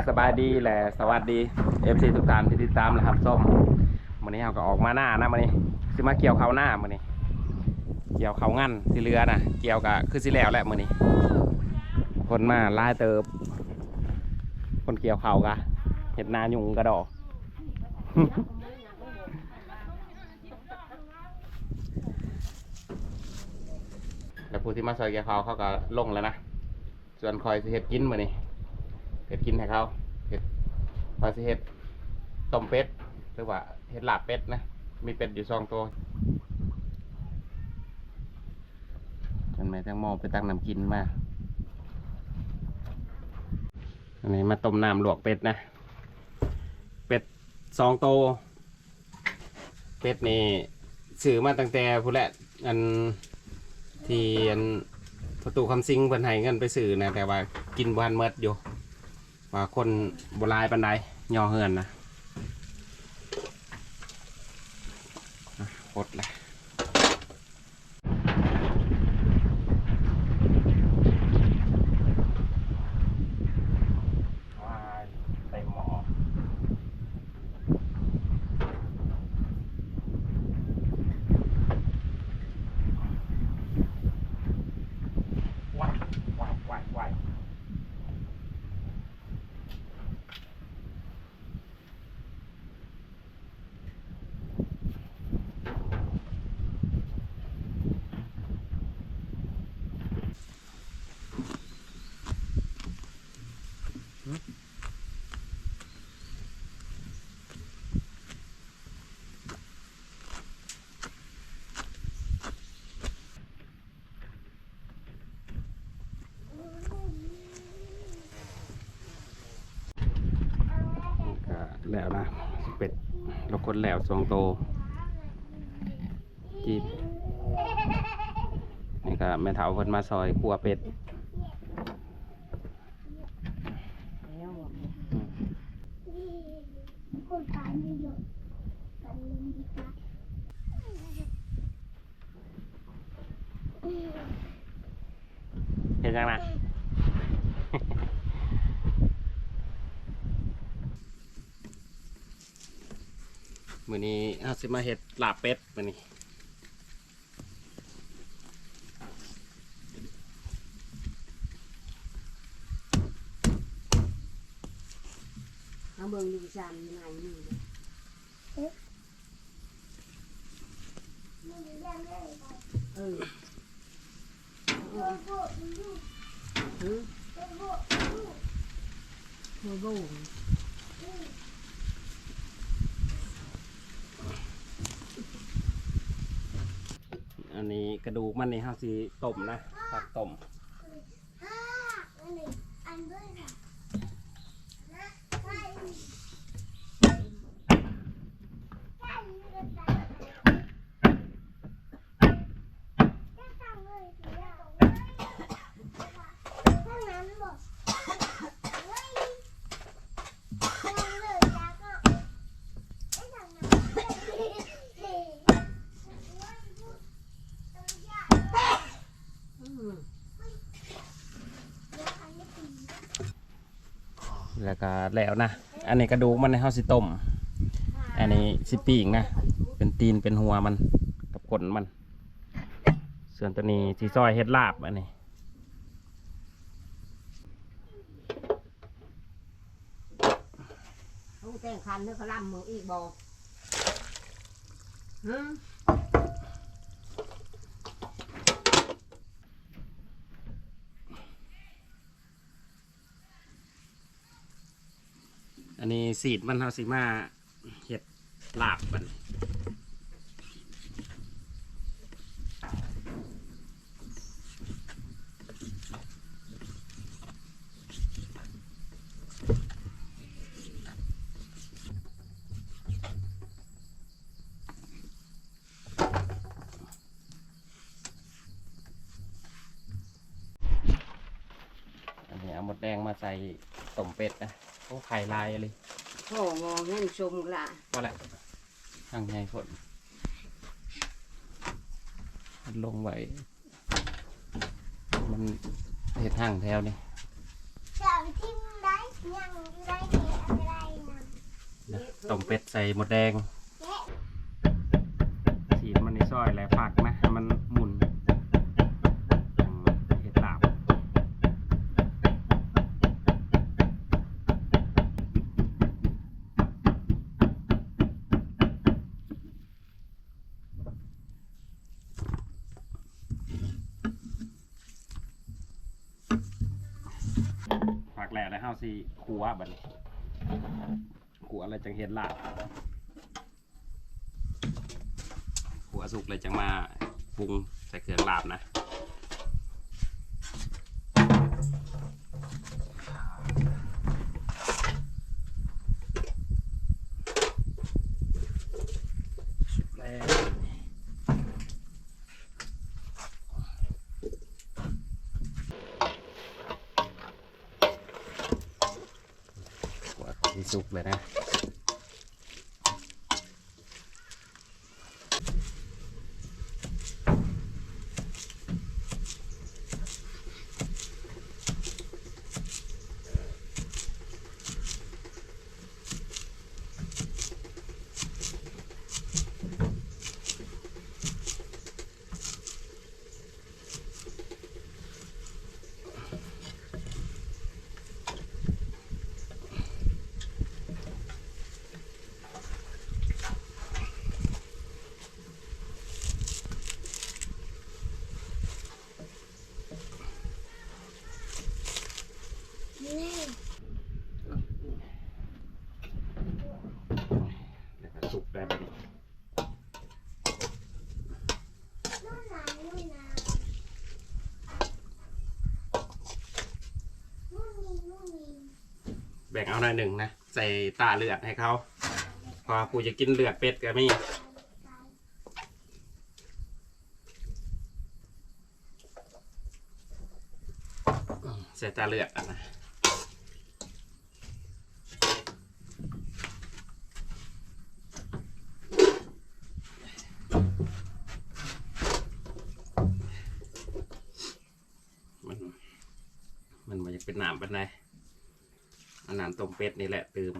ສະບາຍດີ ແລະ ສະຫວັດດີ ເອັຟຊີ ທຸກທ່ານທີ່ຕິດຕາມ ແລະ ຮັບຊົມ. ມື້ນີ້ເຮົາກໍອອກມານານະ ມື້ນີ້ຊິມາກ່ຽວເຂົ້ານາ. ມື້ນີ້ກ່ຽວເຂົ້າງັນທີ່ເຫຼືອນະ ກ່ຽວກໍຄືຊິແລ້ວແຫຼະມື້ນີ້. ຄົນມາຫຼາຍເຕີບ ຄົນກ່ຽວເຂົ້າກະເຮັດນາຍຸງກະດໍ. ແລ້ວຜູ້ທີ່ມາຊ່ອຍກ່ຽວເຂົ້າເຂົາກໍລົງແລ້ວນະ. ສ່ວນຂ້ອຍຊິເຮັດກິນມື້ນີ້ ເຮັດກິນໃຫ້ເຂົາ ເຮັດ ຂ້ອຍຊິເຮັດຕົ້ມເປັດ ຫຼືວ່າເຮັດລາບເປັດນະ. ມີເປັດຢູ່ສອງໂຕ. ອັນແມ່ແຕງໂມໄປຕັກນ້ຳກິນມາ. ອັນນີ້ມາຕົ້ມນ້ຳລວກເປັດນະ. ເປັດສອງໂຕ. ເປັດນີ້ຊື້ມາຕັ້ງແຕ່ພຸ້ນແຫຼະ ອັນທີ່ອັນພໍ່ຕູ້ຄຳສິງເພິ່ນໃຫ້ເງິນໄປຊື້ນະ ແຕ່ວ່າກິນບໍ່ທັນໝົດຢູ່ ວ່າຄົນບໍ່ຫຼາຍປານໃດ ຍໍເຮືອນນະ. ອ່ະ ຫົດແຫຼະ. ກະແລ້ວນະ ເປັດລາວຄົນແລ້ວສອງໂຕ. ກີບ ນີ້ກະແມ່ເຖົ້າເພິ່ນມາຊ່ອຍຂົ້ວເປັດ. ເຮັດຫຍັງນະ? ມື້ນີ້ເຮົາຊິມາເຮັດລາບເປັດມື້ນີ້. ເອົາເບິ່ງດູຊາມຢູ່ໃນນີ້ເດ້. ເອີ ອັນນີ້ກະດູກມັນນີ້ເຮົາຊິຕົ້ມນະ ຜັກຕົ້ມ. ແລ້ວກະແລ້ວນະ. ອັນນີ້ກະດູກມັນ ເຮົາຊິຕົ້ມ, ອັນນີ້ຊິປີ້ງນະ, ເປັນຕີນເປັນຫົວມັນກັບກົ້ນມັນ. ສ່ວນໂຕນີ້ຊິຊອຍເຮັດລາບ. ອັນນີ້ ຕ້ອງແຕ່ງຄັນເດີ ຄະລຳເບິ່ງອີກບໍ່? ຫື? ອັນນີ້ສີດມັນ ເຮົາຊິມາເຮັດລາບບັດນີ້. ອັນນີ້ເອົາມົດແດງມາໃສ່ຕົ້ມເປັດນະ. ໂອ້ ໄຂ່ຫຼາຍອີ່ຫຼີ. ໂອ້ ໝໍ້ເງິນຊົມລະ ພໍແລ້ວ. ຫາງໃຫຍ່ໂພດ ລົງໄວ້ ມັນເຮັດຫາງແຖວນີ້. ຕົ້ມເປັດໃສ່ມົດແດງ. ຊີ້ນມັນນີ້ຊອຍແລ້ວພັກນະ ໃຫ້ມັນໝຸ່ນ ຈັ່ງເຮັດລາບ. ພັກແລ້ວ ແລ້ວເຮົາຊິຂົ້ວບັດນີ້ ຂົ້ວແລ້ວຈັ່ງເຮັດລາບ. ຂົ້ວສຸກແລ້ວຈັ່ງມາປຸງໃສ່ເຄື່ອງລາບນະ. ກວາດໃຫ້ສຸກເລີຍນະ. ແລ້ວກໍສຸກໄດ້ບັດນີ້. ແບ່ງເອົາໜ້ອຍໜຶ່ງນະ ໃສ່ຕາເລືອດໃຫ້ເຂົາ ເພາະວ່າຜູ້ຢາກກິນເລືອດເປັດກໍມີ. ໃສ່ຕາເລືອດຫັ້ນນະ ມັນ ມັນບໍ່ຢາກເປັນນ້ຳປານໃດ ເອົານ້ຳຕົ້ມເປັດນີ້ແຫຼະຕື່ມ.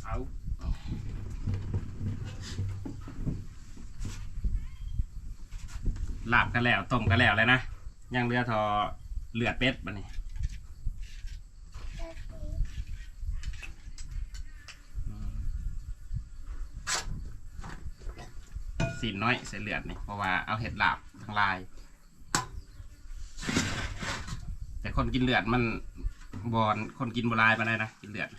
ເອົາ ລາບກໍແລ້ວ ຕົ້ມກໍແລ້ວແລ້ວນະ ຍັງເຫຼືອທໍ່ເລືອດເປັດບັດນີ້. ອືມ ຊີ້ນນ້ອຍໃສ່ເລືອດນີ້ ເພາະວ່າເອົາເຮັດລາບທັງຫຼາຍ ແຕ່ຄົນກິນເລືອດມັນບໍ່ ຄົນກິນບໍ່ຫຼາຍປານໃດນະ ກິນເລືອດ.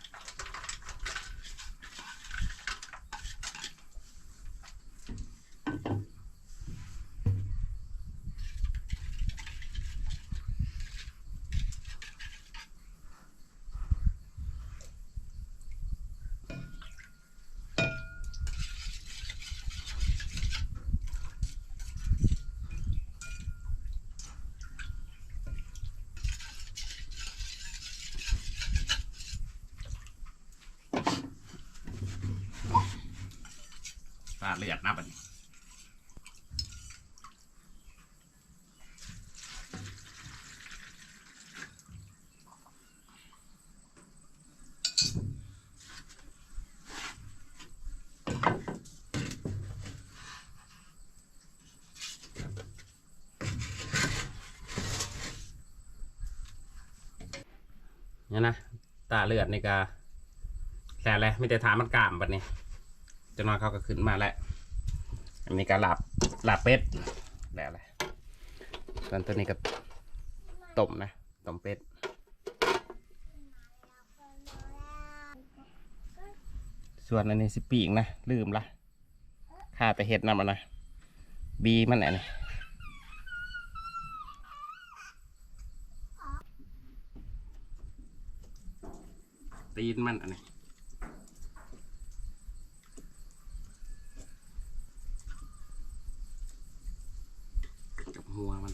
ເລືອດນະບັດນີ້. ນີ້ນະ ຕາເລືອດນີ້ກະແລ້ວແຫຼະ ມີແຕ່ຖ້າມັນກ້າມບັດນີ້ ຈັກໜ້ອຍເຂົາກະຂຶ້ນມາແລ້ວ. ອັນນີ້ກະລາບ ລາບເປັດແລ້ວແຫຼະ ສ່ວນໂຕນີ້ກະຕົ້ມນະ ຕົ້ມເປັດ. ສ່ວນອັນນີ້ຊິປີ້ງນະ ລືມລະ ຂ້າແຕ່ເຮັດນຳອັນນະ ບີມັນອັນນີ້ ຕີນມັນອັນນີ້ ກັບຫົວມັນ.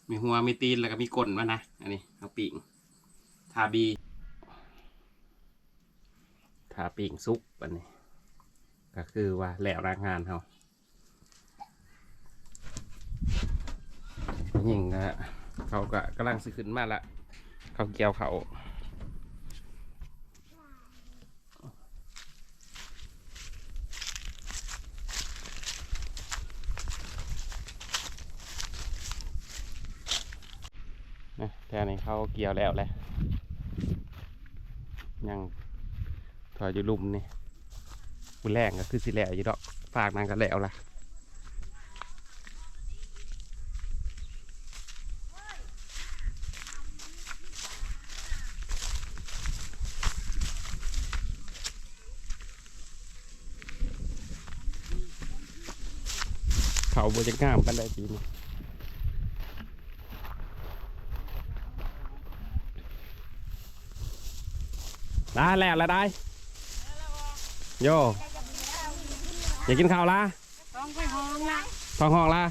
ມີຫົວ ມີຕີນ ແລ້ວກະມີກົ້ນມັນນະ ອັນນີ້ເຮົາປີ້ງ ຖ້າບີ ຖ້າປີ້ງສຸກ ອັນນີ້ກະຄືວ່າແລ້ວລະງານເຮົາ. ຍິງກະ ເຂົາກະກຳລັງຊິຂຶ້ນມາລະ ເຂົາກ່ຽວເຂົ້າ. ນະ ແຖວນີ້ເຂົາກ່ຽວແລ້ວແຫຼະ ຍັງຖ້າຢູ່ລຸ່ມນີ້ ມື້ແລງກະຄືຊິແລ້ວຢູ່ດອກ ຟາກນັ້ນກະແລ້ວລະ. ເຂົ້າບໍ່ຈັກງາມປານໃດປີນີ້. ລາ ແລ້ວລະໄດໂຢ ຢາກກິນເຂົ້າລະ ທ້ອງຮ້ອງລະ ທ້ອງຮ້ອງລະ.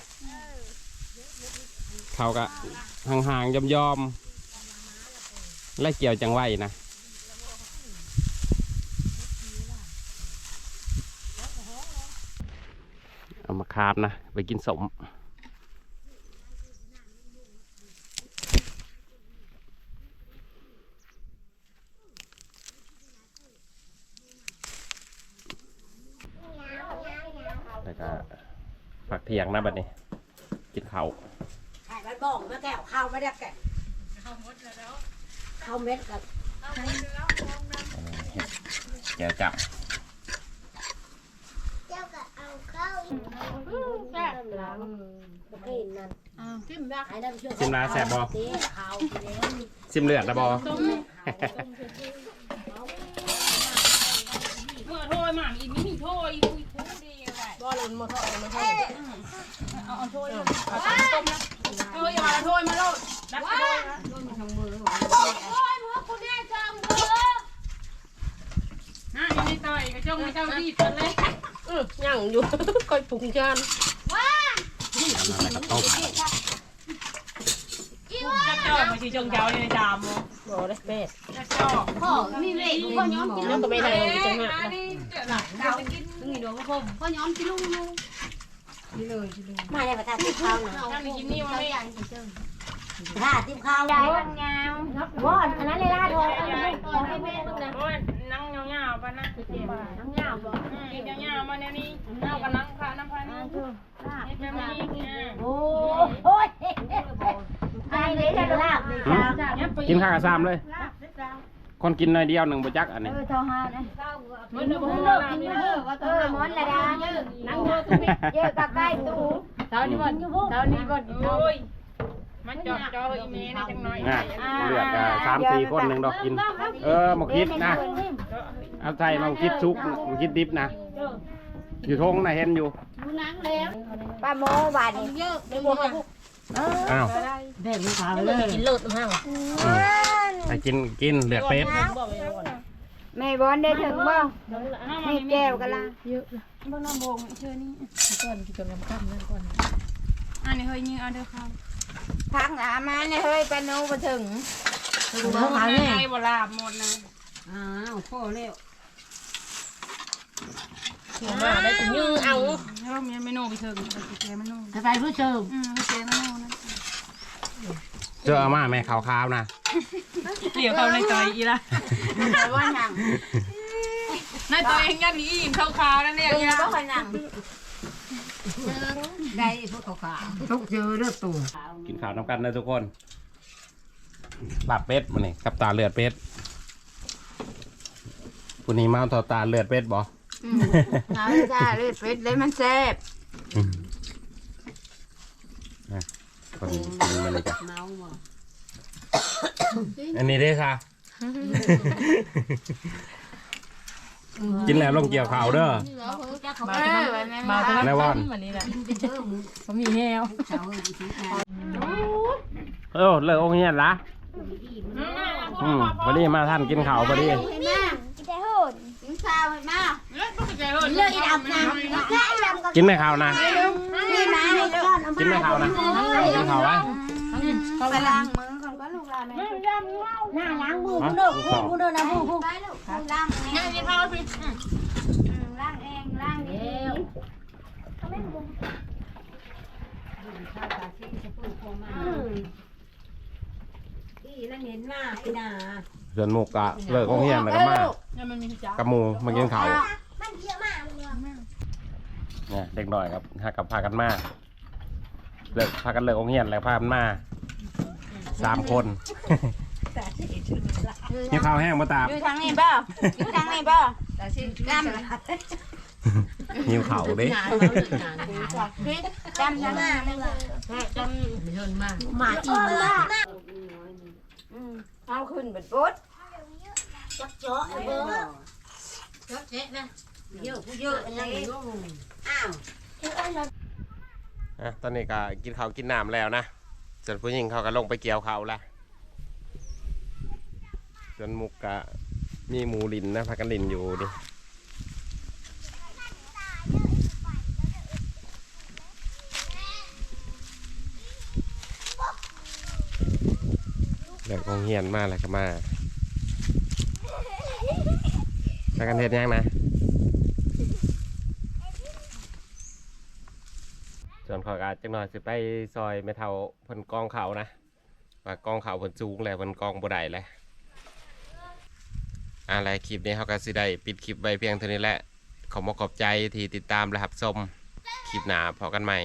ເອີ ເຂົ້າກະຫ່າງໆ ຢອມໆ ແລະກ່ຽວຈັ່ງໄວນະ. ເອົາມາຂາມນະ ໄປກິນສົ້ມ. ແລ້ວກະພັກທ່ຽງນະບັດນີ້ ກິນເຂົ້າ. ໃຫ້ມັນບ້ອງມາແກ້ວ ເຂົ້າມາແດ່ແກ່ວ ເຂົ້າໝົດແລ້ວເນາະ ເຂົ້າເມັດກະ ເອີ ເຮັດແຈ່ວຈັບ. ເຈົ້າກະເອົາເຂົ້າອີກ ແຊບຫຼາຍ ປະເພດນັ້ນ ຊິມລະ ຊິມລະແຊບບໍ່? ຊິມເລືອດລະບໍ່? ເມື່ອໂທຍມາອີກ ມີໂທຍອີກ ບໍ່ລະ ມາໂທຍ ມາໂທຍ ເອົາ ເອົາໂທຍ ເອົາຕົ້ມນະ ເອີ ຢ່າວ່າໂທຍມາໂລດ ດັກໂທຍ ໂທຍມາທັງມື້ ໂທຍ ເມື່ອກູແນ່ຈັງເດີ. ນະ ຢູ່ໃນຕ່ອຍກະຈົ່ງໃຫ້ເຈົ້າດີດກ່ອນເລີຍ. ອື ຍັງຢູ່ ຄ່ອຍປຸງຈານ ວ່າ ອັນນັ້ນລະກະຕົ້ມ ຈັກຈອກມາຊິຈົ່ງເຈົ້າໃນຈາມບໍ່? ບໍ່ໄດ້ແປດ ຈັກຈອກ ພໍ່ມີເວກ ພໍ່ຍອມກິນ ແລ້ວກະໄມ່ໄດ້ຈັ່ງຫັ້ນ ອັນນີ້ເຈົ້າລະ ກິນ ມີດວງຄົມ ພໍ່ຍອມກິນລຸງຢູ່. ມາແລ້ວ ປະທານຕິບເຂົ້ານະ ທ່ານກິນນີ້ວ່າແມ່ ປະທານຕິບເຂົ້າ ຍາຍງາມ ບໍ່ ອັນນັ້ນເລີຍລະ ໂທ ໂອ້ຍ ນັ່ງຍາວໆ ປານນັ້ນ ນັ່ງຍາວບໍ່ ອື ຍາວໆ ມາແນວນີ້ ເຮົາກະນັ່ງພະນຳພະນີ້ ເຮັດແບບນີ້ ໂອ້ຍ ຕາຍເລີຍ ລາບເລີຍ ກິນຂ້າວກະຊາມເລີຍ. ຄົນກິນໜ້ອຍດຽວໜຶ່ງບໍ່ຈັກອັນນີ້ ເອີ ເທົ່າເຮົານະ ເບິດແລ້ວບໍ່? ເອີ ໝົດລະດາ ນັ່ງເດີ ເຢີກະໃກ້ຕູ້ ເຊົ້ານີ້ບໍ່ ເຊົ້ານີ້ບໍ່ ໂອ້ຍ ມາຈອກຈໍອີແມ່ນີ້ຈັກໜ້ອຍ ອ່າ ເລືອກກະສາມສີ່ຄົນໜຶ່ງດອກກິນ ເອີ ໝາກຂິດນະ ເອົາໃສ່ໝາກຂິດສຸກ ໝາກຂິດດິບນະ ຢູ່ທົ່ງນະ ເຫັນຢູ່ ຢູ່ນັ່ງແລ້ວ ປາໂມບາດນີ້ ເຢີກໄດ້ບໍ່? ອ້າວ ແບ່ງໃຫ້ເຂົາເລີຍ ກິນໂລດນຳເຮົາ ອືມ ໃຫ້ກິນ ກິນເລືອກເປັດ ບໍ່ໄປແລ້ວ ແມ່ບອນໄດ້ເຖິງບໍ່? ນີ້ແຈ່ວກະລາ ເຍອະ ເບິ່ງນ້ຳບົງເທື່ອນີ້ ກ່ອນ ກິນກັບຍຳຄ່ຳນັ້ນກ່ອນ ອັນນີ້ເຮີ້ຍ ຍິງເອົາເດີເຂົ້າ ຜັກອາມາແນ່ເຮີ້ຍ ປານູບໍ່ເຖິງ ເບິ່ງເອົາແນ່ ໄດ້ບໍ່ລາບໝົດນະ ອ້າວ ພໍແລ້ວ ເອົາມາໄດ້ ຍິງເອົາ ເອີ ແມ່ ແມ່ໂນໄປເຖິງ ໄປແກ່ແມ່ໂນ ໄປຜູ້ເຊີມ ອືມ ໄປແກ່ແມ່ໂນນະ ເຈົ້າເອົາມາແມ່ ເຂົ້າຂາວນະ ດຽວເຂົ້າໃນໃຈອີ່ລະ ວ່າຫຍັງ ໃນໂຕເອງຍັດອີ່ມຂາວໆນັ້ນເດ້ ເບິ່ງບໍ່ຄ່ອຍນັ່ງ ໄດ້ພວກຂາວໆ ຕົກເຈີເດີໂຕ ກິນຂ້າວນຳກັນເດີທຸກຄົນ ລາບເປັດມື້ນີ້ ກັບຕາເລືອດເປັດ ຜູ້ນີ້ເມົາເທົ່າຕາເລືອດເປັດບໍ່? ອືມ ເມົາຕາເລືອດເປັດເດ້ ມັນແຊບ ອືມ ອ່ະ ຄົນກິນມື້ນີ້ກະ ເມົາບໍ່? ອັນນີ້ເດ້ຊະ ກິນແລ້ວລົງກ່ຽວເຂົ້າເດີ ເອີ ມາແຕ່ ມາແຕ່ ແນວວ່າ ມື້ນີ້ແຫຼະ ບໍ່ມີແຮວ ເອີ ເລີກໂຮງຮຽນລະ ອືມ ພໍດີມາທັນກິນເຂົ້າພໍດີ ກິນແຕ່ໂຫນ ກິນເຂົ້າໃຫ້ມາ ເລີກອີ່ດຳນະ ກິນແມ່ເຂົ້ານະ ນີ້ມາໃຫ້ກ່ອນ ກິນແມ່ເຂົ້ານະ ກິນເຂົ້າໄວ້ ໄປລ້າງມືກ່ອນ ລູກຫຼານ ນ້າລ້າງມືພຸ້ນເດີ ພຸ້ນເດີນະ ພຸ້ນ ໄປລູກ ລ້າງແອງ ອືມ ລ້າງແອງ ລ້າງດີໆ ອືມ ອີ່ລະເຫັນມາ ອີ່ໜ້າ ເພື່ອນໝູ່ກະເລີກໂຮງຮຽນແລ້ວກະມາ ກັບໝູ່ມາກິນເຂົ້າ ແນ່ ເດັກນ້ອຍກັບ ຫາກັບພາກັນມາ ເລີກ ພາກັນເລີກໂຮງຮຽນແລ້ວພາກັນມາ ສາມຄົນ ຫິວເຂົ້າແຮງບໍ່ຕາບ ຢູ່ທາງນີ້ບໍ່? ຢູ່ທາງນີ້ບໍ່? ຕາຊິ ຈ້ຳ ຫິວເຂົ້າເດ້ ຈ້ຳທາງນີ້ ຈ້ຳ ມາອີກ ອືມ ເຮົາຂຶ້ນເບິດໂພດ ຈັກເຈາະເບິ່ງ ເຈາະແຈະນະ ເຍອະ ຜູ້ເຍອະອັນນັ້ນ ອ້າວ ອ່ະ ຕອນນີ້ກະກິນເຂົ້າກິນນ້ຳແລ້ວນະ ສ່ວນຜູ້ຍິງເຂົາກະລົງໄປກ່ຽວເຂົ້າລະ ສ່ວນໝູ່ກະມີໝູ່ຫຼິ້ນນະ ພາກັນຫຼິ້ນຢູ່ນີ້ ເລີກໂຮງຮຽນມາແລ້ວກະມາ ພາກັນເຮັດຫຍັງນະ? ສ່ວນຂ້ອຍກະຈັກໜ້ອຍຊິໄປຊ່ອຍແມ່ເຖົ້າເພິ່ນກອງເຂົ້ານະ ວ່າກອງເຂົ້າເພິ່ນສູງແລ້ວ ເພິ່ນກອງບໍ່ໄດ້ແລ້ວ. ອ່າ ແລະ ຄລິບນີ້ເຮົາກໍຊິໄດ້ປິດຄລິບໄວ້ພຽງເທົ່ານີ້ແຫຼະ. ຂອບອົກຂອບໃຈທີ່ຕິດຕາມ ແລະ ຮັບຊົມ. ຄລິບໜ້າພໍ້ກັນໃໝ່.